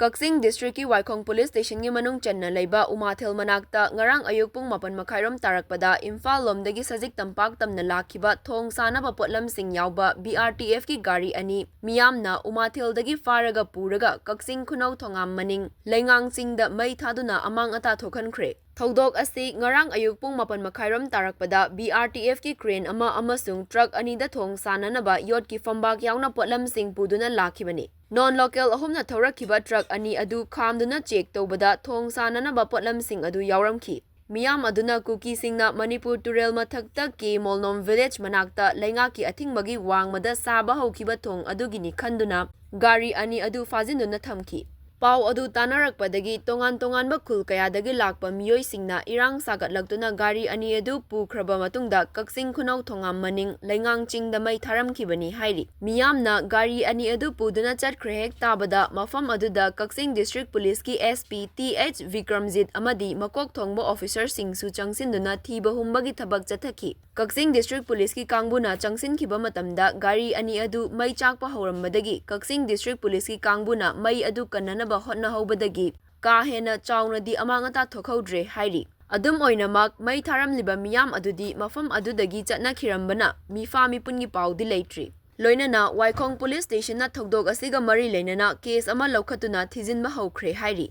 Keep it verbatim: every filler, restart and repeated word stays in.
ꯀꯛꯆꯤꯡ ꯗꯤꯁꯇ꯭ꯔꯤꯛꯀꯤ ꯋꯥꯏꯈꯣꯡ ꯄꯨꯂꯤꯁ ꯁ꯭ꯇꯦꯁꯟꯒꯤ ꯃꯅꯨꯡ ꯆꯟꯅ ꯂꯩꯕ ꯎꯃꯥꯊꯦꯜ ꯃꯅꯥꯛꯇ ꯉꯔꯥꯡ ꯑꯌꯨꯛ ꯄꯨꯡ ꯃꯥꯄꯟ ꯃꯈꯥꯏꯔꯣꯝ ꯇꯥꯔꯛꯄꯗ ꯏꯝꯐꯥꯜ ꯂꯣꯝꯗꯒꯤ ꯁꯖꯤꯛ ꯇꯝꯄꯥꯛ ꯇꯝꯅ ꯂꯥꯛꯈꯤꯕ ꯊꯣꯡ ꯁꯥꯅꯕ ꯄꯣꯠꯂꯝꯁꯤꯡ ꯌꯥꯎꯕ BRTFꯀꯤ ꯒꯥꯔꯤ ꯑꯅꯤ ꯃꯤꯌꯥꯝꯅ ꯎꯃꯥꯊꯦꯜꯗꯒꯤ ꯐꯥꯔꯒ ꯄꯨꯔꯒ ꯀꯛꯆꯤꯡ ꯈꯨꯅꯧ ꯊꯣꯉꯥꯝ ꯃꯅꯤꯡ ꯂꯩꯉꯥꯡ ꯆꯤꯡꯗ ꯃꯩ ꯊꯥꯗꯨꯅ ꯑꯃꯥꯡ ꯑꯇꯥ ꯊꯣꯛꯍꯟꯈ꯭ꯔꯦ꯫ ꯊꯧꯗꯣꯛ ꯑꯁꯤ ꯉꯔꯥꯡ ꯑꯌꯨꯛ ꯄꯨꯡ ꯃꯥꯄꯟ ꯃꯈꯥꯏꯔꯣꯝ ꯇꯥꯔꯛꯄꯗ BRTFꯀꯤ crane ꯑꯃ ꯑꯃꯁꯨꯡ ꯇ꯭ꯔꯛ ꯑꯅꯤꯗ ꯊꯣꯡ ꯁꯥꯅꯅꯕ ꯌꯣꯠꯀꯤ ꯐꯝꯕꯥꯛ ꯌꯥꯎꯅ ꯄꯣꯠꯂꯝꯁꯤꯡ ꯄꯨꯗꯨꯅ ꯂꯥꯛꯈꯤꯕꯅꯤ꯫ Non local ꯑꯍꯨꯝꯅ ꯊꯧꯔꯛꯈꯤꯕ ꯇ꯭ꯔꯛ ꯑꯅꯤ ꯑꯗꯨ ꯈꯥꯝꯗꯨꯅ ꯆꯦꯛ ꯇꯧꯕꯗ ꯊꯣꯡ ꯁꯥꯅꯅꯕ ꯄꯣꯠꯂꯝꯁꯤꯡ ꯑꯗꯨ ꯌꯥꯎꯔꯝꯈꯤ꯫ ꯃꯤꯌꯥꯝ ꯑꯗꯨꯅ ꯀꯨꯀꯤꯁꯤꯡꯅ ꯃꯅꯤꯄꯨꯔ ꯇꯨꯔꯦꯜ ꯃꯊꯛꯇ ꯀꯦ ꯃꯣꯜꯅꯣꯝ ꯚꯤꯂꯦꯖ ꯃꯅꯥꯛꯇ ꯂꯩꯉꯥꯛꯀꯤ ꯑꯊꯤꯡꯕꯒꯤ ꯋꯥꯡꯃꯗ ꯁꯥꯕ ꯍꯧꯈꯤꯕ ꯊꯣꯡ ꯑꯗꯨꯒꯤꯅꯤ ꯈꯟꯗꯨꯅ ꯒꯥꯔꯤ ꯑꯅꯤ ꯑꯗꯨ ꯐꯥꯖꯤꯟꯗꯨꯅ ꯊꯝꯈꯤ꯫ ꯄꯥꯎ ꯑꯗꯨ ꯇꯥꯅꯔꯛꯄꯗꯒꯤ ꯇꯣꯉꯥꯟ ꯇꯣꯉꯥꯟꯕ ꯈꯨꯜ ꯀꯌꯥꯗꯒꯤ ꯂꯥꯛꯄ ꯃꯤꯑꯣꯏꯁꯤꯡꯅ ꯏꯔꯥꯡ ꯁꯥꯒꯠꯂꯛꯇꯨꯅ ꯒꯥꯔꯤ ꯑꯅꯤ ꯑꯗꯨ ꯄꯨꯈ꯭ꯔꯕ ꯃꯇꯨꯡꯗ ꯀꯛꯆꯤꯡ ꯈꯨꯅꯧ ꯊꯣꯉꯥꯝ ꯃꯅꯤꯡ ꯂꯩꯉꯥꯡ ꯆꯤꯡꯗ ꯃꯩ ꯊꯥꯔꯝꯈꯤꯕꯅꯤ ꯍꯥꯏꯔꯤ꯫ ꯃꯤꯌꯥꯝꯅ ꯒꯥꯔꯤ ꯑꯅꯤ ꯑꯗꯨ ꯄꯨꯗꯨꯅ ꯆꯠꯈ꯭ꯔꯦ ꯍꯦꯛ ꯇꯥꯕꯗ ꯃꯐꯝ ꯑꯗꯨꯗ ꯀꯛꯆꯤꯡ ꯗꯤꯁꯇ꯭ꯔꯤꯛ ꯄꯨꯂꯤꯁꯀꯤ SP ꯇꯤ ꯑꯩꯆ ꯕꯤꯀ꯭ꯔꯝꯖꯤꯠ ꯑꯃꯗꯤ ꯃꯀꯣꯛ ꯊꯣꯡꯕ ꯑꯣꯐꯤꯁꯔꯁꯤꯡꯁꯨ ꯆꯪꯁꯤꯟꯗꯨꯅ ꯊꯤꯕ ꯍꯨꯝꯕꯒꯤ ꯊꯕꯛ ꯆꯠꯊꯈꯤ꯫ ꯀꯛꯆꯤꯡ ꯗꯤꯁꯇ꯭ꯔꯤꯛ ꯄꯨꯂꯤꯁꯀꯤ ꯀꯥꯡꯕꯨꯅ ꯆꯪꯁꯤꯟꯈꯤꯕ ꯃꯇꯝꯗ ꯒꯥꯔꯤ ꯑꯅꯤ ꯑꯗꯨ ꯃꯩ ꯆꯥꯛꯄ ꯍꯧꯔꯝꯕꯗꯒꯤ ꯀꯛꯆꯤꯡ ꯗꯤꯁꯇ꯭ꯔꯤꯛ ꯄꯨꯂꯤꯁꯀꯤ ꯀꯥꯡꯕꯨꯅ ꯃꯩ ꯑꯗꯨ ꯀꯟꯅꯅꯕ ꯍꯣꯠꯅꯍꯧꯕꯗꯒꯤ ꯀꯥ ꯍꯦꯟꯅ ꯆꯥꯎꯅꯗꯤ ꯑꯃꯥꯡ ꯑꯇꯥ ꯊꯣꯛꯍꯧꯗ꯭ꯔꯦ ꯍꯥꯏꯔꯤ꯫ ꯑꯗꯨꯝ ꯑꯣꯏꯅꯃꯛ, ꯃꯩ ꯊꯥꯔꯝꯂꯤꯕ ꯃꯤꯌꯥꯝ ꯑꯗꯨꯗꯤ ꯃꯐꯝ ꯑꯗꯨꯗꯒꯤ ꯆꯠꯅꯈꯤꯔꯝꯕꯅ ꯃꯤꯐꯥ ꯃꯤꯄꯨꯟꯒꯤ ꯄꯥꯎꯗꯤ ꯂꯩꯇ꯭ꯔꯤ꯫ ꯂꯣꯏꯅꯅ ꯋꯥꯏꯈꯣꯡ ꯄꯨꯂꯤꯁ ꯁ꯭ꯇꯦꯁꯟꯅ ꯊꯧꯗꯣꯛ ꯑꯁꯤꯒ ꯃꯔꯤ ꯂꯩꯅꯅ ꯀꯦꯁ ꯑꯃ ꯂꯧꯈꯠꯇꯨꯅ ꯊꯤꯖꯤꯟꯕ ꯍꯧꯈ꯭ꯔꯦ ꯍꯥꯏꯔꯤ꯫